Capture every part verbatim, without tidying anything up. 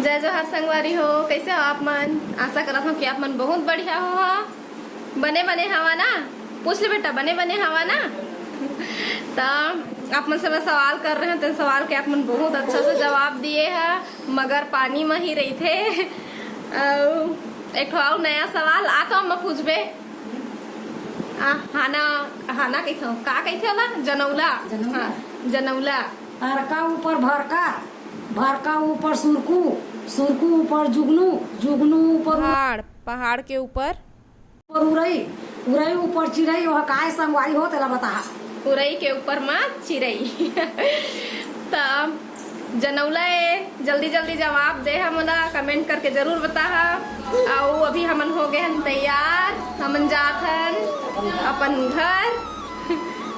जय जोहार संगवारी हो, कैसे हो आप मन? आशा करत हूँ कि आप मन बहुत बढ़िया हो हा। बने बने हवा ना? पूछ ले बेटा, बने बने हवा ना? त आप मन से मैं सवाल कर रहे हो, तो सवाल के आप मन बहुत अच्छा से जवाब दिए हा, मगर पानी में ही रही थे। अउ एक ठो अउ नया सवाल आ तो हम पूछबे। आ, हाना, हाना कहिथे, का कहिथे ओला? जनौला। जनौला। हाँ, जनौला। हरका ऊपर भरका, भरका ऊपर सुरकू, सुरकू ऊपर जुगनू, जुगनू ऊपर पहाड़, पहाड़ के ऊपर ऊपर उरई, उरई ऊपर चिरई, ओह काय संगवारी हो, तेला बताहा। उरई के ऊपर म चिरई। त जनौला ए, जल्दी जल्दी जवाब दे हा मोला, comment करके जरूर बताहा। अउ अभी हमन हो गए हन तैयार, हमन जात हन अपन घर,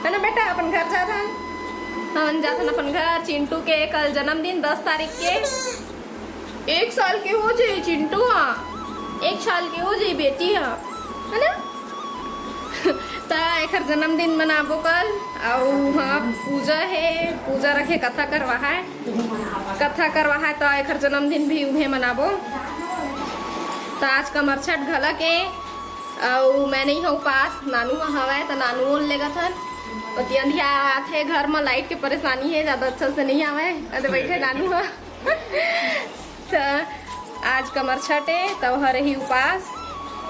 है ना बेटा, अपन घर जात हन, हमन जात हन अपन घर। चिंटू के कल जन्मदिन, दस तारीख के। एक साल के हो जाई चिंटू हा, एक साल के हो जाई बेटी हा, है ना? त एखर जन्मदिन मनाबो कल, अउ हाँ, पूजा हे, पूजा रखे, कथा करवा है, कथा करवा है, त एखर जन्मदिन भी उहे मनाबो। त आज कमरछठ घला के, अउ मैं नहीं हूँ उपास, नानू ह हवय, त नानू ओन लेगत हन। ओती अंधिया आथे, घर म light के परेशानी हे, ज्यादा अच्छा से नहीं आवय, अरे बैठे नानू ह। त आज कमरछठ ए, त ओह रही उपास।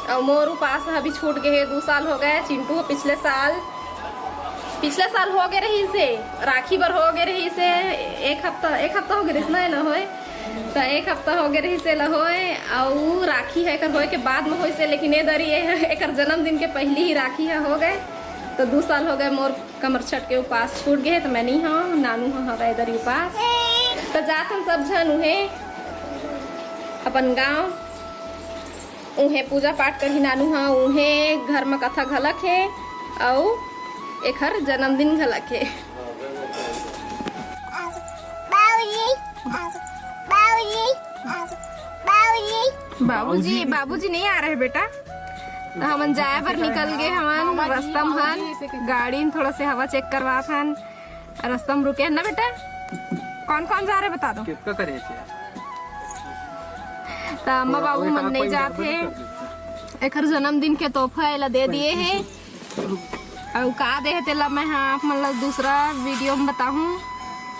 अउ मोर उपास ह अभी छूट गे हे, दू साल हो गए। चिंटू ह पिछले साल, पिछले साल हो गे रहिस हे, राखी बर हो गे रहिस हे, एक हफ्ता, एक हफ्ता हो गे रहिस ना, ए ल होए, त एक हफ्ता हो गे रहिस हे, ए ल होए। अउ राखी ह एकर होए के बाद म होइस हे, लेकिन ए दरी ए, एकर जन्मदिन के पहिली ही राखी ह हो गए, त दू साल हो गए मोर कमरछठ के उपास छूट गे हे, त मैं नहीं हव, नानू ह हवय ए दरी उपास। त जात हन सब झन उहे अपन गांव, उहे पूजा पाठ करही नानू ह, उहे घर म कथा घलक हे, अउ एखर जन्मदिन घलक हे। बाबूजी, बाबूजी, बाबूजी, बाबूजी नहीं आ रहे बेटा, त हमन जाए बर निकल गे हमन। रस्ता म हन, गाड़ी म थोड़ा से हवा check करवात हन। रस्ता म रुके हन ना बेटा? कौन कौन जा रहे बता दो। किसका करे थे? त अम्मा बाबू मन नहीं जात हे। एकर जन्मदिन के तोहफा एला दे दिए हे। अउ का दे हे तेला मैं हा आप मन ला दूसरा video म बताहूँ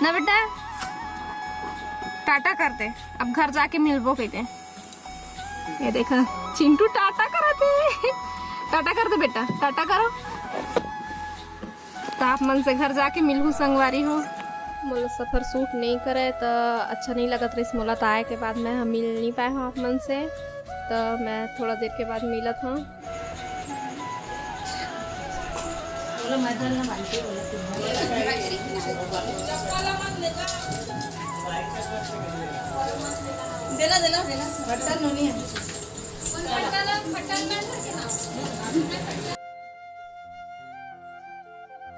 ना बेटा। टाटा कर दे, अब घर जाके मिलबो कहिते। ये देखा, चिंटू टाटा करत हे। टाटा कर दे बेटा, टाटा करो। त आप मन से घर जाके मिलहू संगवारी हो। मोला सफर suit नहीं करे त अच्छा नहीं लगत रहिस मोला, त आए के बाद मैं ह मिल नहीं पाए हूँ आप मन से, त मैं थोड़ा देर के बाद मिलत हूँ। देना, देना, देना। बर्तन नोनी है।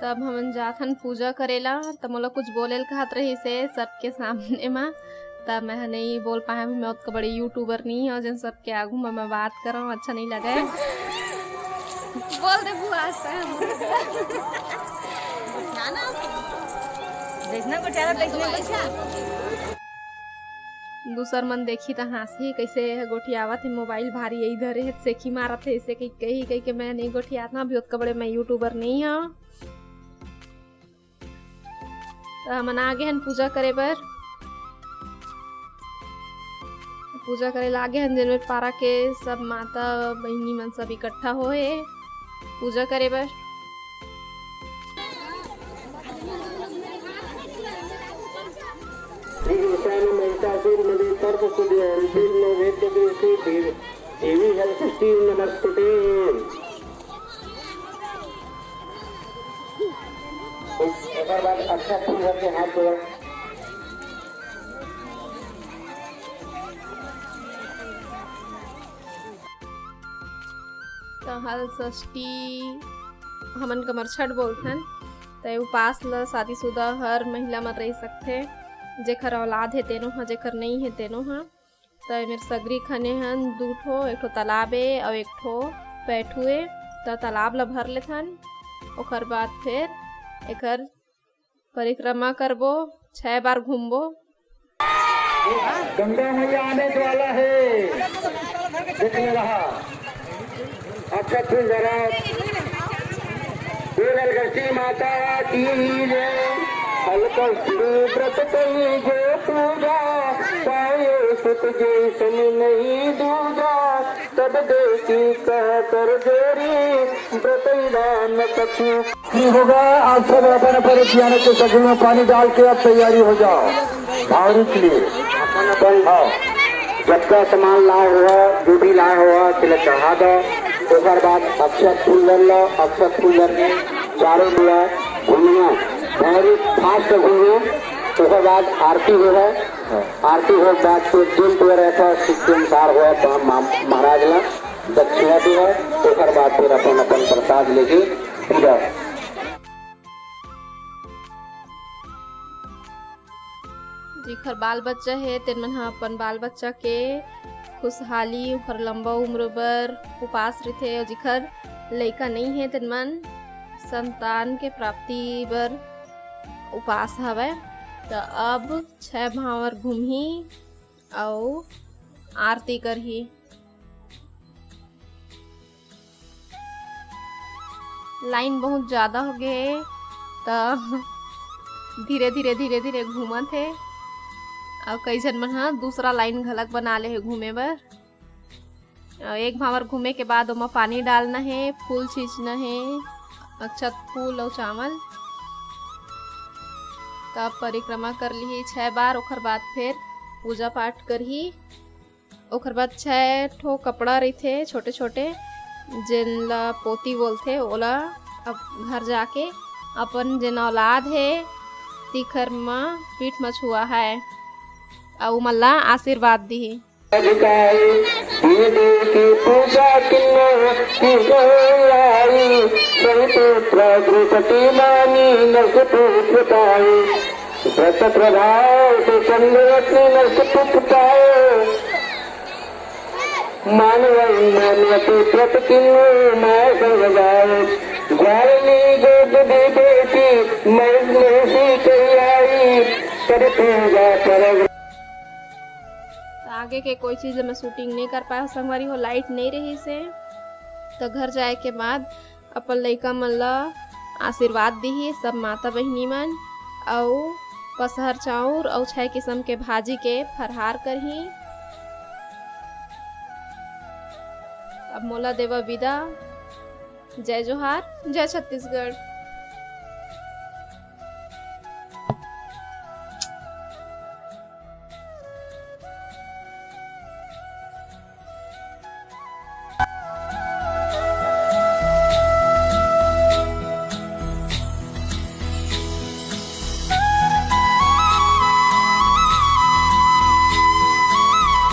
तब हमन जाथन पूजा करेला, त मोला कुछ बोले ल कहत रहिस हे सबके सामने म, त मैं ह नहीं बोल पाए। मैं ओतका बड़े YouTuber नहीं हूँ, जन सबके आगू म मैं बात करव, अच्छा नहीं लगे। बोल दे बुआ, आज तक हम जैसना गोठियाला, तैसने गोठिया। दूसर मन देखी त हाँसही, कैसे गोठियावत हे, मोबाइल भारी यही धरे हे, सेखी मारत हे, ऐसे कही, कही, कही के मैं नहीं गोठियात ना, अभी ओतका बड़े मैं YouTuber नहीं हूँ। त हमन आगे हन पूजा करे बर। पूजा करे ला आगे हन, जेन में पारा के सब माता बहिनी मन सब इकट्ठा होए पूजा करे बर। श्री ईशान महिषासुर मदे सर्प सुदे अंतिम वेद देवी देवी हल सृष्टि नमस्तुते। एकर बाद अक्षत फूल भर के हाथ धोवत। त हल षष्ठी हमन कमरछठ बोलथन। त ए उपास ल शादीशुदा हर महिला मन रहि सकथे, जेखर औलाद हे तेनो ह, जेखर नइ हे तेनो ह। त एमेर सगरी खने हन दू ठो, एक ठो तालाब ए अउ एक ठो पैठू ए। त तालाब ल भर लेथन, ओखर बाद फेर एखर परिक्रमा करबो। छह बार घूमबो। गंगा मैया आने वाला है, देख ले रहा। अच्छा, फिर जरा बोल अलगस्ती माता की जय। अलगस्ती व्रत कही जो पूजा, पाए सुत जैसन नहीं दूजा, तब देखी कह कर जोरी, व्रत दान कछु। नहीं होगा। आप सब अपन अपन उद्यानों के सब्जियों में पानी डाल के अब तैयारी हो जाओ भावरी के लिए। अपन अपन हाँ, जतका सामान लाए हुआ, जो भी लाए हुआ, तेला चढ़ा दो। ओकर बाद अक्षत फूल धर लो, अक्षत फूल धर के चारों मुड़ा घूमियो, भावरी फास्ट घूमियो। ओकर बाद आरती होगा, आरती होए के बाद तो दिन पूरा ऐसा सिस्टम सार हुआ तो हम मा-, महाराज ला दक्षिणा देवा, ओकर बाद फिर अपन अपन प्रसाद लेके पूजा। जेखर बाल बच्चा हे, तेन मन ह अपन बाल बच्चा के खुशहाली, ओखर लंबा उम्र बर उपास रहिथे, अउ जेखर लइका नइ हे, तेन मन संतान के प्राप्ति बर उपास हवय। त अब छह भांवर घूमही अउ आरती करही। लाइन बहुत ज्यादा हो गए हे, त धीरे धीरे धीरे धीरे घूमत हे। अउ कई झन मन ह दूसरा लाइन घलक बना ले हे घूमे बर। अउ एक भांवर घूमे के बाद ओमा पानी डालना हे, फूल छींचना हे, अक्षत फूल अउ चावल। तब परिक्रमा कर लिही छह बार, ओखर बाद फिर पूजा पाठ करही। ओखर बाद छह ठो कपड़ा रहिथे छोटे छोटे, जेन ला पोती बोलथे, ओला अब घर जाके अपन जेन औलाद हे, तिखर म पीठ म छुआ है, अउ ओमन ला आशीर्वाद दिही। अधिकारी, ये देव की पूजा किन्नो, किन्नो लाई, सहित पुत्र द्रौपदी मानी, नष्ट पुत्र पाए, व्रत प्रभाव से चंद्रवती नष्ट पुत्र पाए। मानव मानवती व्रत किन्नो, माय संग जाए, ग्वालिनी गोद दी बेटी, मैं महसी कही आई, कर पूजा परब। त आगे के कोई चीज मैं शूटिंग नहीं कर पाए संगवारी हो, लाइट नहीं रही से। त घर जाए के बाद अपन लइका मन ला आशीर्वाद दिही सब माता बहिनी मन, अउ पसहर चाउर अउ छह किसम के भाजी के फरहार करही। अब मोला देवा विदा। जय जोहार, जय छत्तीसगढ़।